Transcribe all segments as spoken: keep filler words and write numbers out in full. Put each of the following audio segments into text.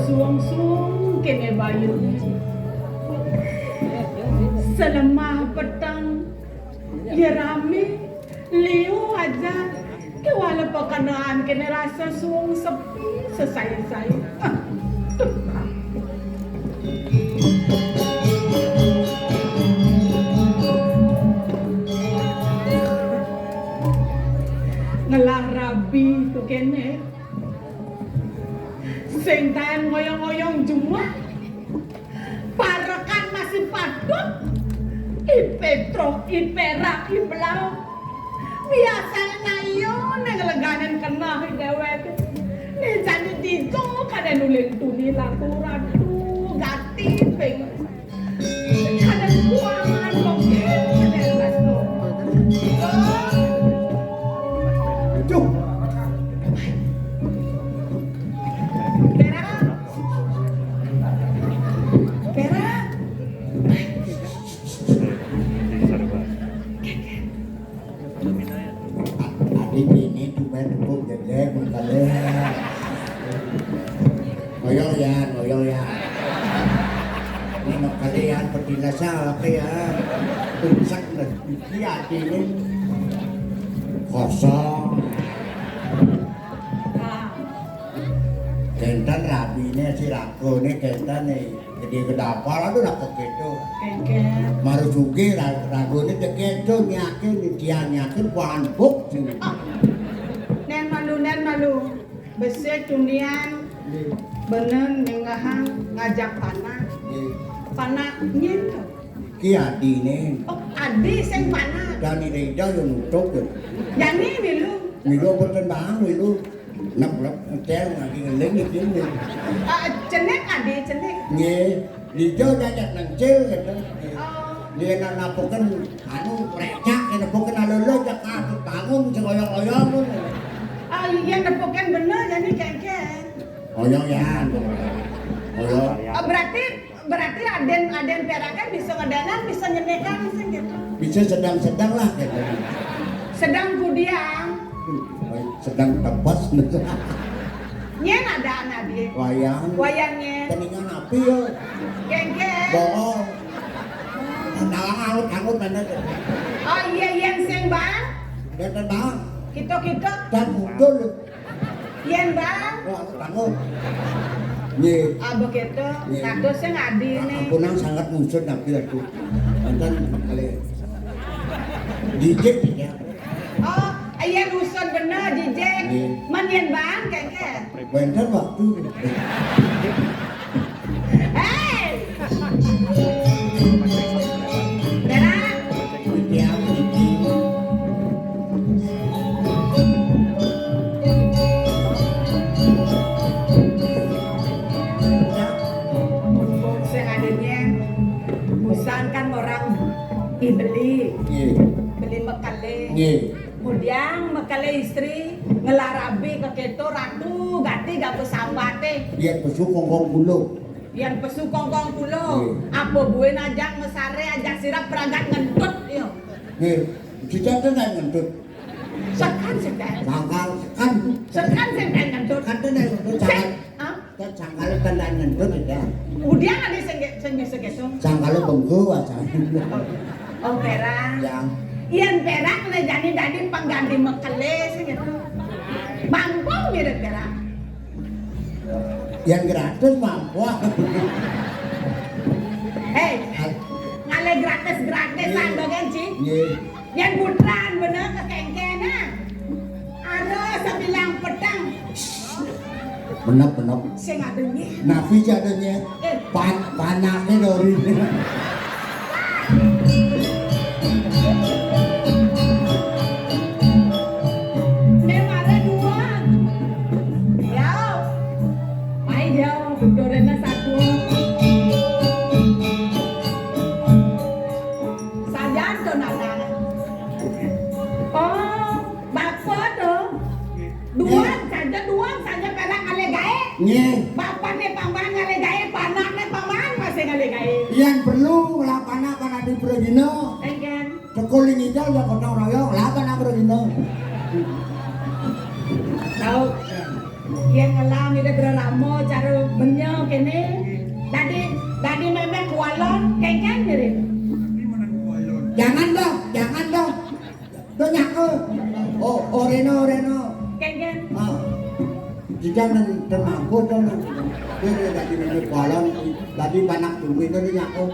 Suwung-suwung kéné bayuné. Salemah peteng, ya ramé, liu aja. Kéwala pakenaan kéné rasa suwung sepi, sesai-sai. Ngelah rabi to kéné. Sing taén ngoyong-ngoyong jumah. Parekan masih padut. I Pétruk, i Pérak, i Belau. Biasané nayu ning leganin keneh déwék. Né jani ditu kadén ulin tuni laku ratu gati ping. Kadén kuangan mungkin kadén ratu. Duh. Pérak. Pérak. Adi ini tumbén tepuk jejek, mengkale. Ngoyong ya, ngoyong ya. Ini mengkale ya, pedilasa apa ya? Tumsak lah. Iki adi ini kosong. Kénten rabiné si ragoné kénten né gedé kedapal, aduh, lah kok gitu. Kéngkén. Maru sugih ra-, ragoné dek kéto nyakin, dia nyakin, kuangan buk sini. Ah. Nén malu, nén malu. Besik tunian. Nggih. Bener ningehang ngajak panak. Nggih. Panak nyén to. Ki adiné. Oh, adi sing panak. Dan ida-ida yo nutup yo. Jani milu. Milu mboten bang, milu. Nek lek ngecel nganti ngeling iki. Ah, cenik adi, cenik. Nggih. Dija jajak nengcil gitu. Oh. Dia nak napukin anu recak, dia napukin alolo cek bangun sing oyong-oyong ngono. Ah, iya, nepukin bener, jadi kéngkén. Oyong ya. Oyong. Oh, berarti, berarti Adén, Adén Pérakan bisa ngedanan, bisa nyenekan sing gitu. Bisa sedang-sedang lah gitu. Sedang kudiang. Sedang tebas. Nyén ada anak dia. Wayang. Wayangnya. Keningan api ya. Kéngkén. Bohong. Tawang angut-angut mana tuh. Oh iya, yén sing bang. Dia tentang. Kita-kita. Dan muncul. Yén bang. Wah, angut-angut. Nggih. Ah, begitu. Nggih. Kados sing adi nih. Ampunang sangat ngusut nabi aku. Enten kali. Dikit ya. Oh, iya, ngusut bener, jijik. Nggih. Men yén bang, kéngkén. Wénten waktu. Héi! Berak. Tiang iki. Mumpung sing adanya, busan kan orang i beli. Nggih. Beli mekelé. Nggih. Mudiang mekelé istri ngelah rabi kekéto ratu gati gak besambaté. Yén pesu kongkong puluh. Yén pesu kongkong puluh. Nggih. Apa buin ajak mesaré, ajak sirap pragat ngentut, yo. Nggih, cicak tenan ngentut. Sekan sing ten. Sangkal, sekan. Sekan sing ten ngentut. Sekan tenan ngentut, sing, jangan. Hah? Kan sangkal tenan ngentut, ya. Mudiang ada sing, sing bisa gitu. Sangkal bengku, asal. Oh, Pérak. Ya. Yén Pérak né jani dadi pengganti mekelé sing gitu. Mampu mirip Pérak. Yang gratis mampu. Héi, ngalih gratis-gratisan to kan, Ci? Nggih. Yén putran bener kekéngkénan. Ada sebilang pedang. Menep, menep. Sing adanya. Nabi jadanya. Eh. Pan-, panaknya dari. Memangnya dua. Ya. Mai dia, dorena satu. Sajan to, Nana. Oh, bapa to. Duang saja, duang saja Pérak ngalih gaé. Nggih. Bapané paman ngalih gaé, panakné paman masih ngalih gaé. Yén perlu ngelah panak, panak di Pragina. Engken. Teko ling ijal ya gotong royong, lah panak Pragina. Tahu. Yén ngelah ida beraramo cara benya Reno, Reno. Kéngkén. Ah. Jika nang termangkut kan. Dia dari nang balon, dari panak bumi kan dia nyaku.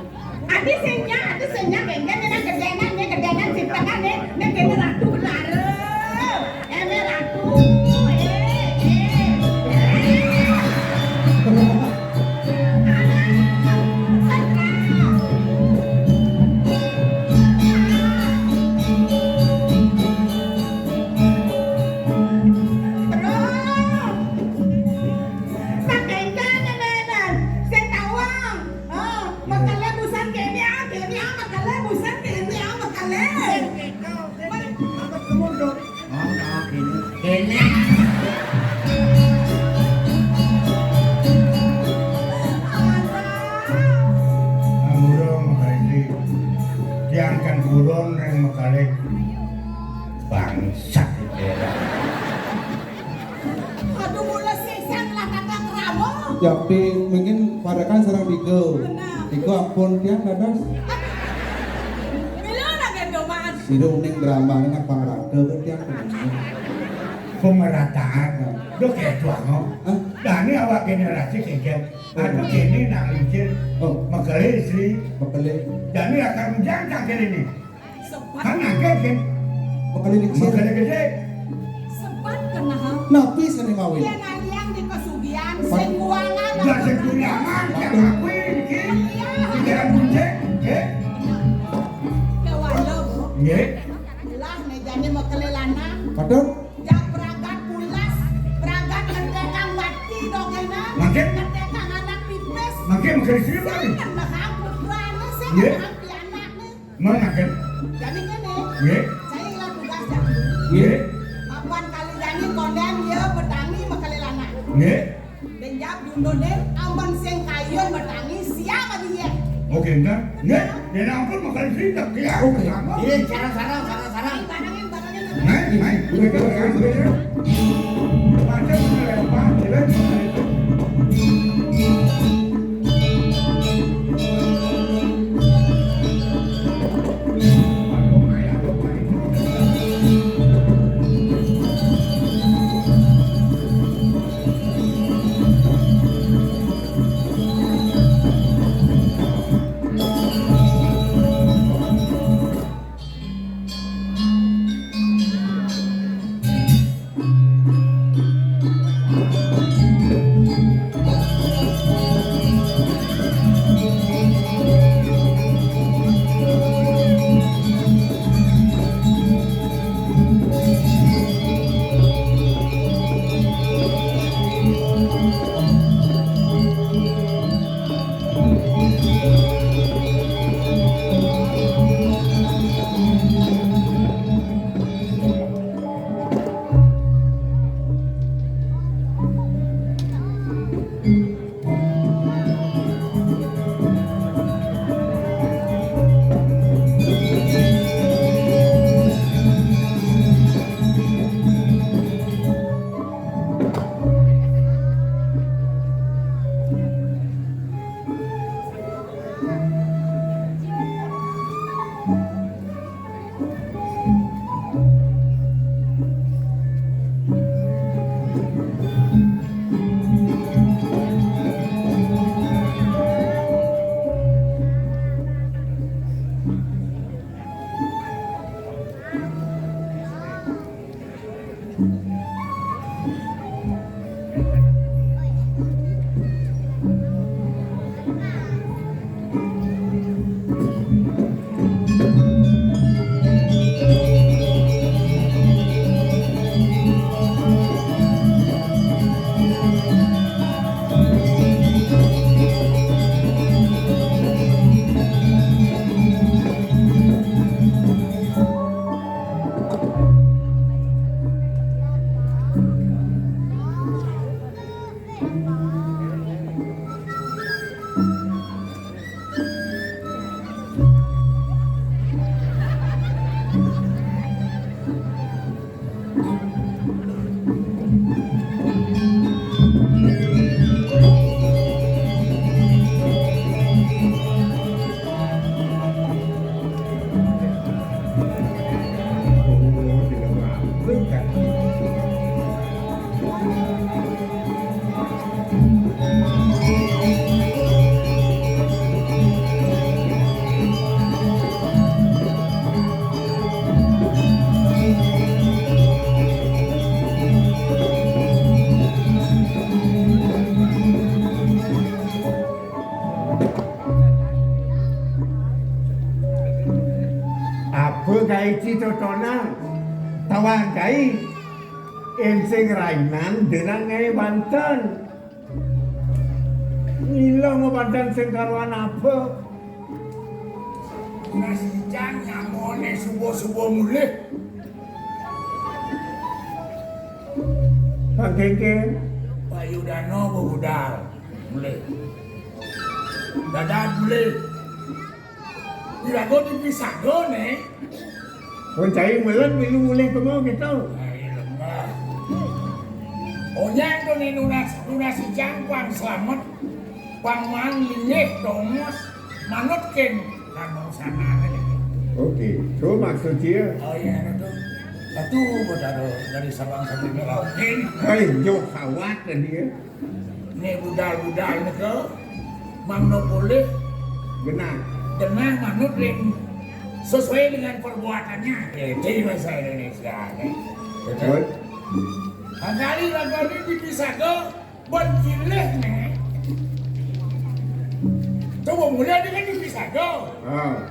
Ati sing nyak, ati sing nyak, kéngkén, nang gedénan, nang gedénan, sing tekan, nang, nang kéné ratu benar. Kéné ratu, eh, eh, eh. Anak, sentral. Terus. Sakéngkén, kéné, sing tawang. Oh, mekelé busan kéné, ah, kéné, ah, mekelé busan kéné, ah, mekelé. Oh, kéné. Kéné. Alah. Amurung mekelé. Tiang kan buron ring mekelé. Bangsat. Aduh, mula sisang lah kata keramo. Yakti mungkin parekan sareng tiga. Benar. Tiga ampun tiang dados. Mila lagi doman. Sira uning drama nang pangaraga ke tiang. Pemerataan. Lho, kéto, Ang. Hah? Dani awak generasi kéngkén. Aduh, kéné nak lincir. Oh. Mekelé istri. Mekelé. Dani akan menjangkang kéné. Sebat. Kan nangkep, kan? Mekelé gedé. Mekelé gedé. Sebat kenal. Napi sané mawi? Yén aliang di pesugihan, sing kuangan. Lah, sing kuangan, sing ngakui iki. Iya. Pikiran kuncik, nggih. Ya, waduh. Nggih. Lah, méjané mekelé lanang. Padahal? Jak pragat pulas, pragat ngentekang bati dogenan. Mangkin? Ngentekang anak pipis. Mangkin, mangkin sira, mangkin. Sing ngentekang putrane, sing ngentekang pianakne. Mangkin? Jani kene. Nggih. Saya ilang tugas jani. Nggih. Papan kali jani konden ya betangi mekelé lanang. Nggih. Benjab dundune amen sing kayun betangi siap adi ya. Oke, entar. Nggih, yen ampun bakal cerita ya. Oke. Iya, sarang-sarang, sarang-sarang. Barengin, barengin, barengin. Naik, naik. Udah, udah, udah, udah. Macam mana, Pak? Ai ci totonan, tawang kai, ensing rainan denang ngai banten. Ngilang banten sing karuan apa? Nasi jang nyamone subuh-subuh mulih. Kang Kengkeng. Pak Yudano budal. Mulih. Dadah mulih. Irago dipisah do, né. Mun cai melet milu mulih kemo gitu. Ai lemah. Onyang to né nunas, nunas ijang pang slamet, pang maan linggih tongos, manut kén kanggo sanane. Oke, itu maksud dia. Oh iya, itu. Satu, Betara dari Sabang sampai Merauke. Hai, jauh sawat tadi ya. Né budal-budal nika mangda polih genah, genah manut ring sesuai dengan perbuatannya. Itu bahasa Indonesia, né. Betul. Betul. Angkali ragane dipisaga ban nyilih, né. Coba mulai dengan dipisaga. Ah.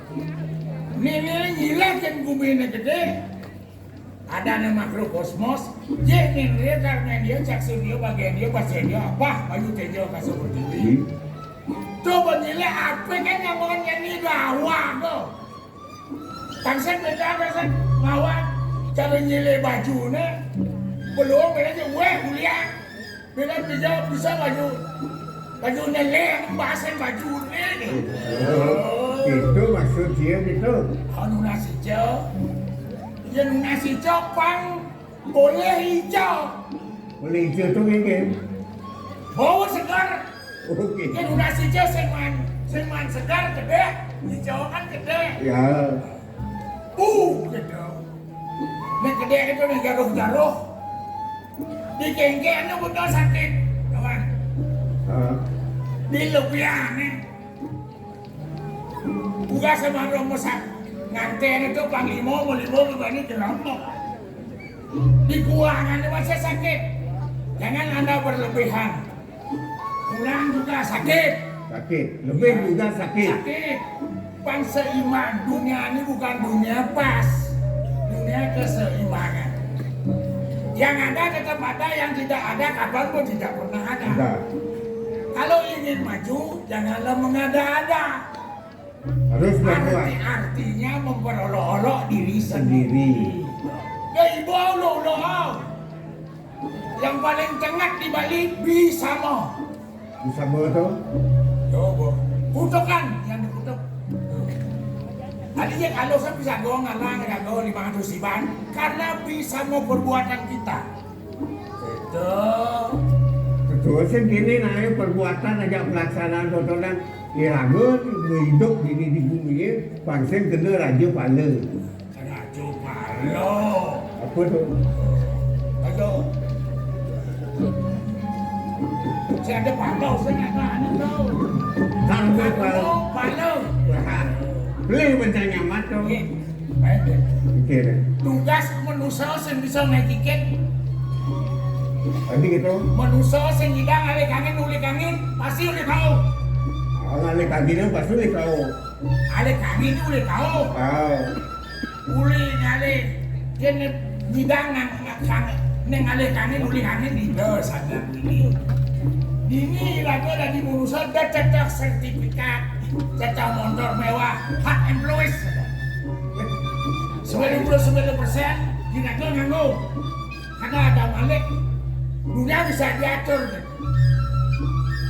Né nyilih kan guminé gedé. Adané makrokosmos, yé nindria karmendria, caksu indria, bagia indria, pasa indria, apa, bayu, tejo, akasa, pertiwi. Hmm. Coba nyilih apa kan nyamaan nyani dawa to. Tansah beda, tansah ngawat cara nyilih bajuné. Belum beda aja, wéh, kuliah. Bila bisa, bisa baju, baju nyeleng, bahasan baju ni. Oh, itu maksud dia gitu. Anu nasi jo. Ya nasi jo pang boleh ijo. Boleh ijo tuh ngene. Bau segar. Oke. Ya nasi jo sing man, sing man segar gedé, ijo kan gedé. Ya. Uh, gedé. Nek gedé itu nih garuh-garuh. Di kengkengnya betul sakit, kawan. Ah. Di lebihannya. Buka sama romo sak. Nganten itu panglima, melima, bebani kelompok. Di kuangannya masih sakit. Jangan Anda berlebihan. Kurang juga sakit. Sakit. Lebih juga sakit. Sakit. Pan seimbang. Dunia ini bukan dunia pas. Dunia keseimbangan. Yang ada tetap ada, yang tidak ada kapanpun tidak pernah ada. Ada. Kalau ingin maju, janganlah mengada-ada. Harus berbuat. Arti-artinya memperolok-olok diri sendiri. Sendiri. Ya, ibu Allah, Allah. Yang paling tengah di Bali, bisama. Bisama tu? Coba. Kutukan yang dikutuk. Tadi ya kalau saya bisa doang ngalang, ngalang lima ratus iban, karena bisama perbuatan kita. Itu. Betul sih gini, nah, perbuatan aja pelaksanaan totonan. Iraga hidup dini di bumi ya, pang sing kena raja pala. Raja pala. Apa tu? Ayo. Saya ada pala, saya nak tanya tu. Tang apa? Pala. Wah. Boleh macam nyamat tu. Ya. Baik, ya. Oke deh. Tugas manusa sing bisa naik tiket. Tadi gitu. Manusa sing ngidang alih kangin, ulih kangin, pasti ulih kau. Oh, alih kangin pasti ulih kau. Alih kangin ulih kau. Oh. Ulih ngalih. Dia ni ngidang nang, nang kangin. Ning alih kangin, ulih kangin, dina sadar diri. Dini iraga dadi manusa, da cecah sertifikat, cecah montor mewah, hak employees. Sembilan puluh sembilan persen iraga nganggo. Karena ada Malik, dunia bisa diatur.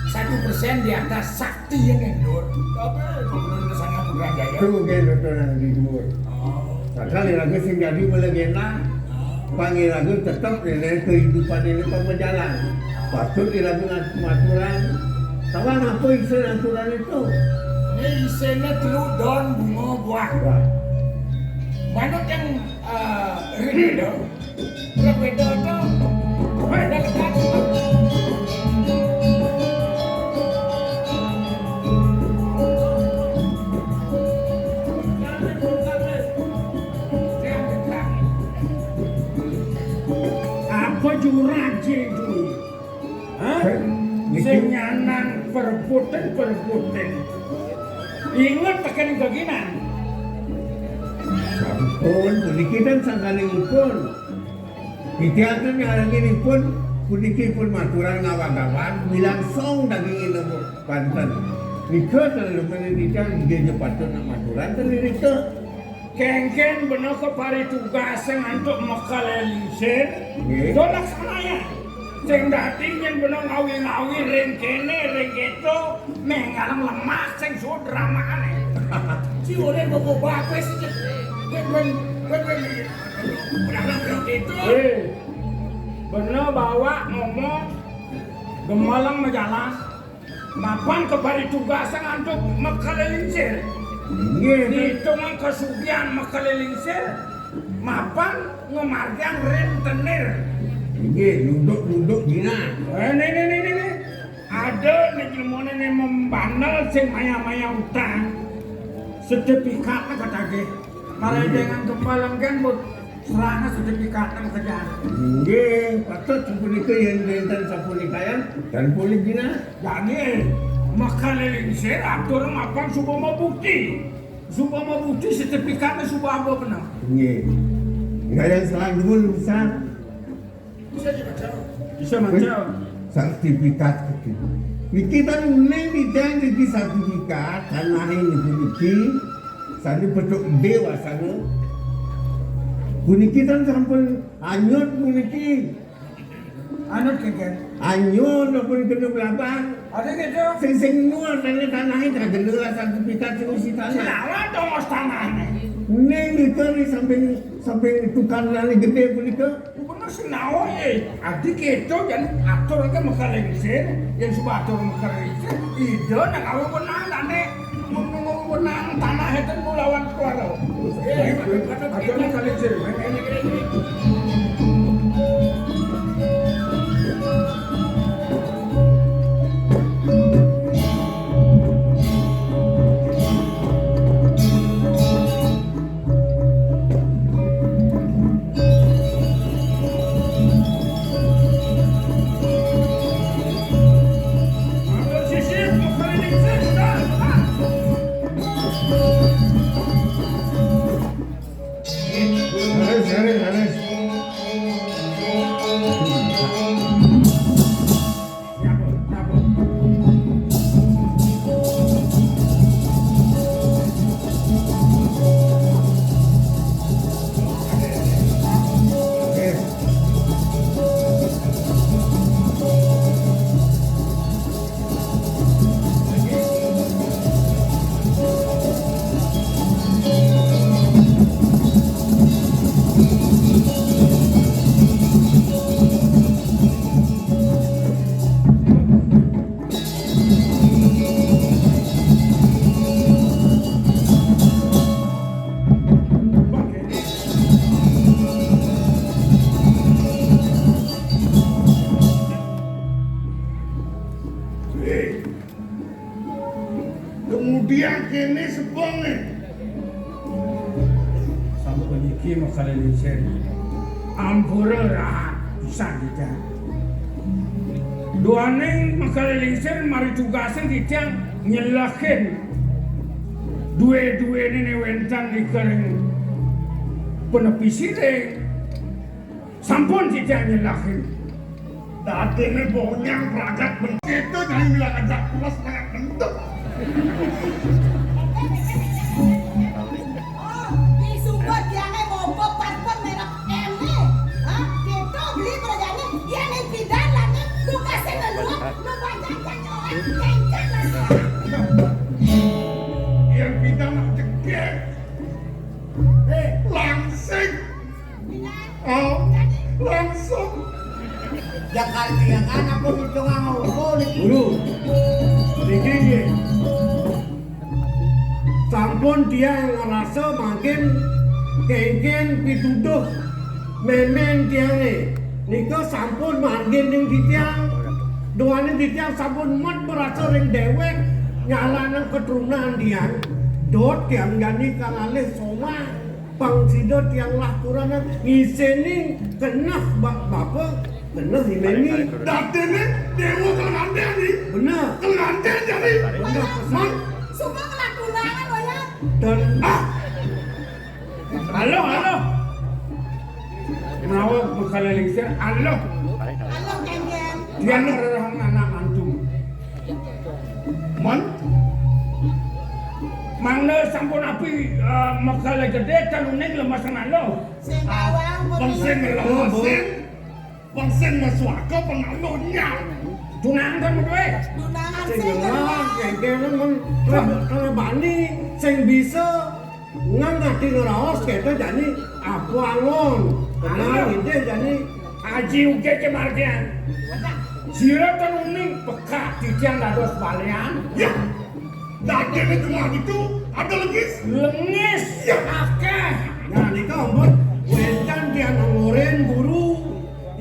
Satu persen di atas sakti yang endur. Tapi gubernur sana Putrajaya. Itu mungkin betul yang di dua. Oh. Padahal iraga sing dadi malegenda, pang iraga tetep nilai kehidupan ini pang berjalan. Patut iraga ngat-, maturan. Tawang apa isin aturan itu? Ini isinnya telu daun bunga buah. Wah. Manut yang, eh, ring itu. Kalau beda tu, beda lekat. Apa jurang itu? Hah? Sing nyanang perebutan, perebutan. Ingat tekan gaginan. Pun puniki ten sangkanipun. Titiang ten nyarenginipun puniki pun maturan ngawagawan, bilang song dagingin banten. Nika ten lemen titiang, inggih patut nak maturan ten nika. Kengken bena ka paritugas sing antuk Mekale Lingsir. Nggih. Dolak sanaya. Sing dadi yen bena ngawi-ngawi ring kene, ring keto, meh ngarang lemah sing suud ramane. Si ora kok bagus. Wen, wen, wen, wen. Udah, udah, udah, gitu. Eh, bena bawa ngomong, gemaleng majalah. Mapan ka paritugasan antuk Mekale Lingsir. Inggih, Kang. Diitungang kasugihan Mekale Lingsir, mapan ngamargiang rentenir. Inggih, nunduk-nunduk jinah. Eh, nih, nih, nih, nih, nih. Ada nih jelemone nih membandel sing maya-maya utang. Sertifikatnya katagih. Maredeng gempal engken, Bud. Serahna sertifikatnya kerjaan. Inggih, patut sapunika yen wenten sapunika yan, dan polih jinah. Jani, Mekale Lingsir atur mapan suba mabukti. Suba mabukti sertifikatnya suba aba bener. Inggih. Nggih, yang salah dulu, Ustaz. Bisa dibaca. Bisa maca. Sertifikat itu. Niki tan uning niki, niki sertifikat tanahe niku niki. Sane petuk gede wasana. Puniki tan sampun anyut puniki. Anyut, Keken. Anyut napa kena belabang. Ada gitu. Sing, sing nyuwun tane tanahe kagena lah sertifikat sing isi tanah. Sing awak tongos tanahne. Ning nika ri samping, samping tukang tane gede punika. Bener sing nawa, eh. Adi keto jan atur ke Mekale Lingsir, yen suba atur Mekale Lingsir, ida nang awe wenang tane. Mun nunggu wenang tanah enten nglawan kuwaro. Eh, atur Mekale Lingsir. Garis, garis, garis. Kemudian kene sebonge. Sampun niki Mekale Lingsir. Ampura rahat pisan kita. Duaning Mekale Lingsir mari tugasan kita nyelakin due-duene ne wentan di kering penepi siring. Sampun titiang nyelakin. Dadine bonyang pragat bentuk itu, jangan bilang aja pulas pragat bentuk. Oh, di sumber tiangnya mogok parfum merek M E. Hah? Gitu beli berjani, ya nih pidan lah nih, tugasnya ngeluar, lu banyak jangan orang kencang lah. Yang pidan mah jegek. Eh, langsing. Oh, langsung. Jakarta ya kan, apa hitungan ngumpul iki? Guru, niki nggih. Sampun tiang ngrasa mangkin kengken pituduh memen tiange. Nika sampun mangkin ning titiang. Duane titiang sampun met merasa ring dewek nyalanan keturunan tiang. Dot tiang jani kang alih somah. Pang sida tiang lah kurana ngiseni keneh ba-, bapa, keneh imeni. Dadene dewa kelanten ni. Bener. Kelanten jani. Bener, pesan. Semua kena tunangan, Wayan. Dan ah. Halo, halo. Menawa bekal lingsir, halo. Halo, Kanjeng. Dian ngrerehang anak mantu. Mon? Mangda sampun api, eh, mekale gedé, ten uning lemes nalo. Sing bawang, Bang sing lemesin, bang sing masuaka pengaluhnya. Tunangan kan beduwe? Tunangan sing ngelah, kengkeng men, kalau bani, sing bisa, ngan ati ngeraos, kita jani, apa angon. Tenang, ide jani. Aji uge ke margian. Sira ten uning pekak titiang dados balian. Ya. Dadene cuma gitu, ada lengis. Lengis. Ya. Akeh. Nah, nika ampun, wenten tiang ngoren guru.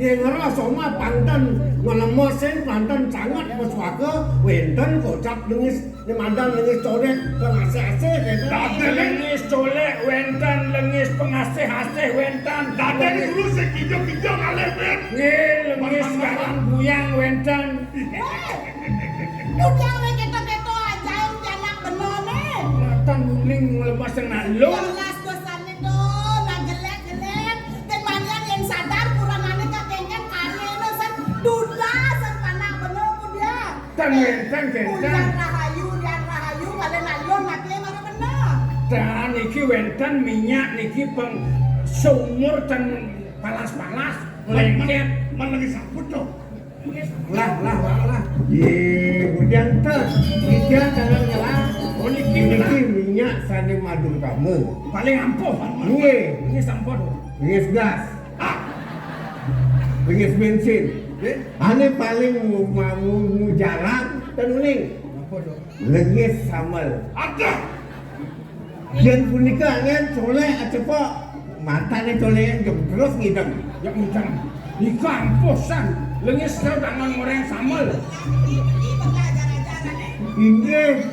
Yen ngeras oma panten ngelemesin, panten sanget meswaka, wenten kocap lengis, nyemandan lengis corek, pengasih-asih, gitu. Dadene lengis colek, wenten lengis pengasih-asih, wenten. Dadene guru sing kijo-kijo ngalih, wet. Nggih, lengis galang buyang, wenten. Duh, gawe keto-keto ajaib pianak benone. Matan uning nglepas sing nalung. Jelas dosane to, nah jelek-jelek. Ten manian yen sadar kuranane kakengken kalene sen duda sen panak beno ku dia. Ten wenten kenten. Ulian rahayu, ulian rahayu, kale nalung ake mara beno. Ten iki wenten minyak niki peng seumur ten palas-palas lengket. Man lagi sabut to. Lah, lah, lah, lah. Ye, kemudian ter, kita jangan ngelah. Oh, niki niki minyak sane madu utama. Paling ampuh. Nggih. Ini sampun. Bengis gas. Ah. Bengis bensin. Ane paling mu-, mu-, mu-, mujarab ten uning. Apa, Dok? Lengis sambel. Ada. Yen punika angin colek acepok, matane colek jem terus ngidem. Ya ngidem. Nika ampuh san, lengis saya tangan goreng sambel. Inggih.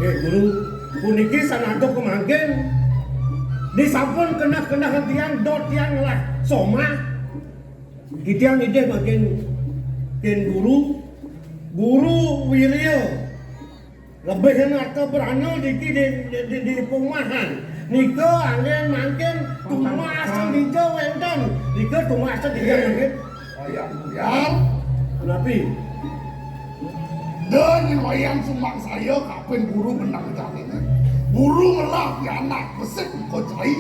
Nggih, Guru, puniki sanadok kemangkin. Disampun kenah-kenah tiang, dot tiang ngelah somah. Titiang nitih mangkin ken guru, guru wirya. Lebihan arta brana niki di, di, di, di perumahan. Nika anggen mangkin tumasen dija wenten. Nika tumasen dija mangkin. Wayang, wayang. Kenapi? Dan wayang sumbang saya kapin guru menang jane. Guru ngelah pianak besik ko cai.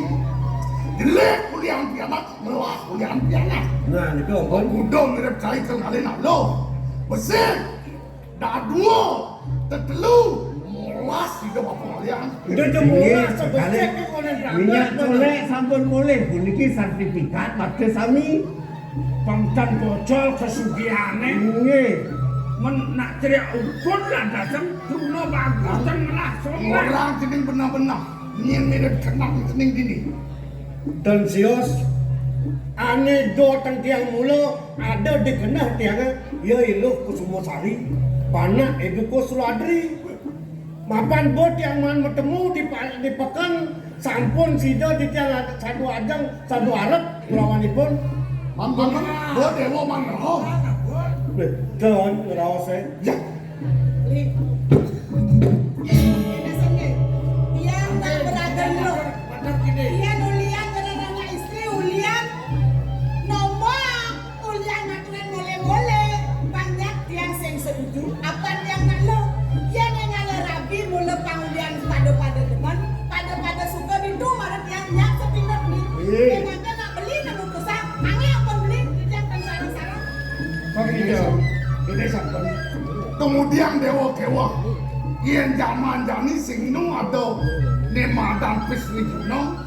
Jelek kuliah pianak Melah kuliahan pianak. Nah, nika ampun. Kuda mirip cai kal ngalih nalo. Besik. Dadua. Tetelu. Molas hidup apa ngalian. Ida je molas sebesik konen. Minyak colek sampun polih. Puniki sertifikat bakti sami. Pengten bocol kesugihane. Nggih. Men nak cerik ukun lah dateng. Truna bagus dan melah soleh. Orang cening benah-benah. Nyen mirip kenang cening dini. Dan sios, ane do teng tiang mula, ada di kenah tiange, ya Iluh Kusumasari, panak Edukus Suladri. Mapan bo tiang man metemu di pa-, di peken, sampun sida di tiang ad-, sadu ajeng, sadu arep, kulawanipun. Man, man, man, bo dewa man roh. Beh, dan ngraose. Ya. Tiang tak beragam loh. Tiang ulian karena anak istri ulian nombor ulian aturan boleh-boleh banyak tiang sing setuju. Apa tiang nak lo? Tiang yang ada rabi mula pangulian pada-pada demen, pada-pada suka dintu marah tiang nyak sepindah ni. Memangnya nak beli nak mutusan, angin apa beli? Tiang kan sarang-sarang. Kemudian dewa kewa, yen jaman jani sing nu ada ne madan pis ni guna,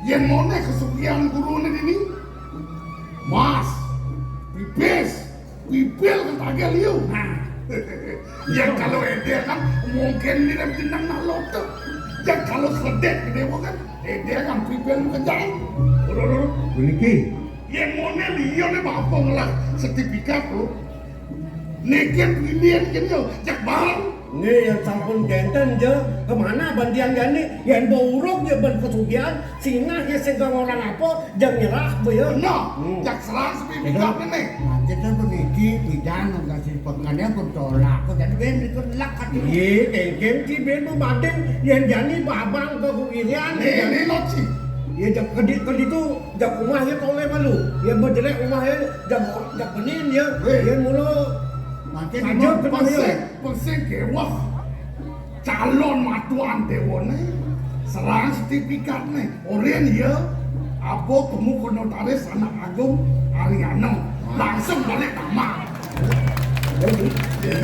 yen mone kesugihan guru ni dini, mas, pipis, pipil ketagel liu. Nah, ya kalau ede kan mungkin ni dan jenang nak lote. Ya kalau sedek dewa kan ede kan pipil kejang. Urut-urut. Puniki. Yen mone liya ne bapa ngelah sertifikat to. Niki pilihan kene yo, cek bang. Nggih, yén sampun kénten ja, kemana bandian jani? Yén ba urug ja ban pesugihan, sinah ya sing ngorang apa, jang nyerah ba ya. Nah, hmm, jak serang sepi pikat né. Nah, kita puniki pidan ngasih pengkane pun tolak, kok jadi ben itu lak hati. Iya, kéngkén ki ben ba bading, yén jani babang ka kuwirian. Né, né, loci. Ya jak kedi, kedi tu, jak umah ya toleh malu. Ya ba jelék umah ya, jak, jak benin ya. Wéh. Ya mula. Makin saja memang kena ya. Pesik, pesik gewah. Calon matuan déwané, serang sertifikatné. Orén ya, apa kemu ke notaris anak agung Ariano. Langsung balik nama.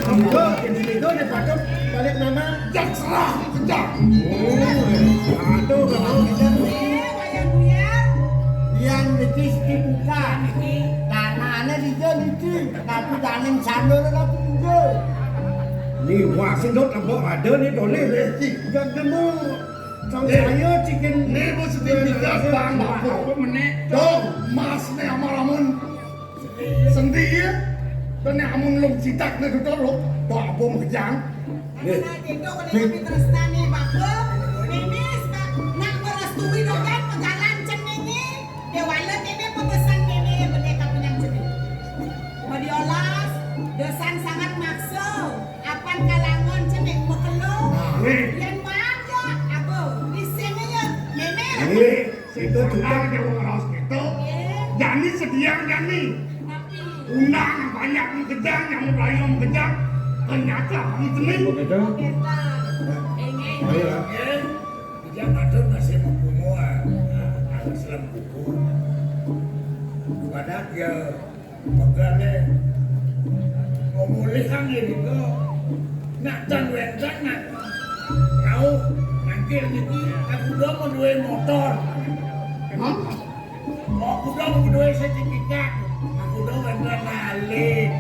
Enggak, ini itu nih patut balik nama. Jak serang, kejar. Oh, aduh, kalau kita Yang niki dibuka niki. Tanahnya di niki. Tapi daning sandal tapi juga. Ni wah sing dot lembok ada ni toleh. Jangan dulu. Sang saya cikin. Ni bos sertifikat bang bako. Apa menek? Dong, mas ni amal amun. Sendi ya. Dan ni amun lung citak ni duduk lo. Dok apa mekejang? Nggih. Anak itu kena kami tresnani bapa, mimis, Pak. Nak merestui dogen pejalan cenini. Dia wala tini pemesan nini benda kapinyang cenini. Madiolas, dosan sangat maksa. Apan kalangon cenini mekelo. Nah. Nggih. Yan maaf ya, aku. Di sini ya, mimis. Nggih. Situ juga dia mau raos gitu. Nggih. Jani sediang jani. Tapi undang banyak mengejang, yang mau belayu mengejang. Ternyata kami tenang. Begitu. Oke, Pak. Ayo lah. Nggih. Dia ngatur masih mempunyai, ah, alas lembuku. Kepada dia Pegale pemulihang ini kok nak dan wenteng nak. Kau nangkil niki aku udah mau duwe motor. Hah? Aku udah mau duwe sertifikat. Aku udah wenteng ngalih.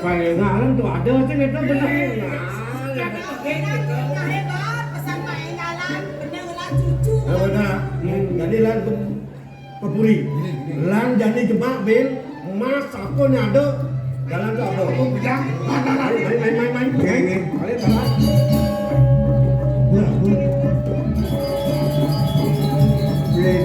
Paling ngalam tuh ada sih itu benar. Hebat, pesan main jalan, bener lah cucu. Ya benar. Hmm, jadi lah Keburi. Lan jani jemak bin, emas aku ni ada. Jalan tu apa? Aku pegang. Main, main, main, main. Main, main. Balik, balik. Ya, aku. Bin.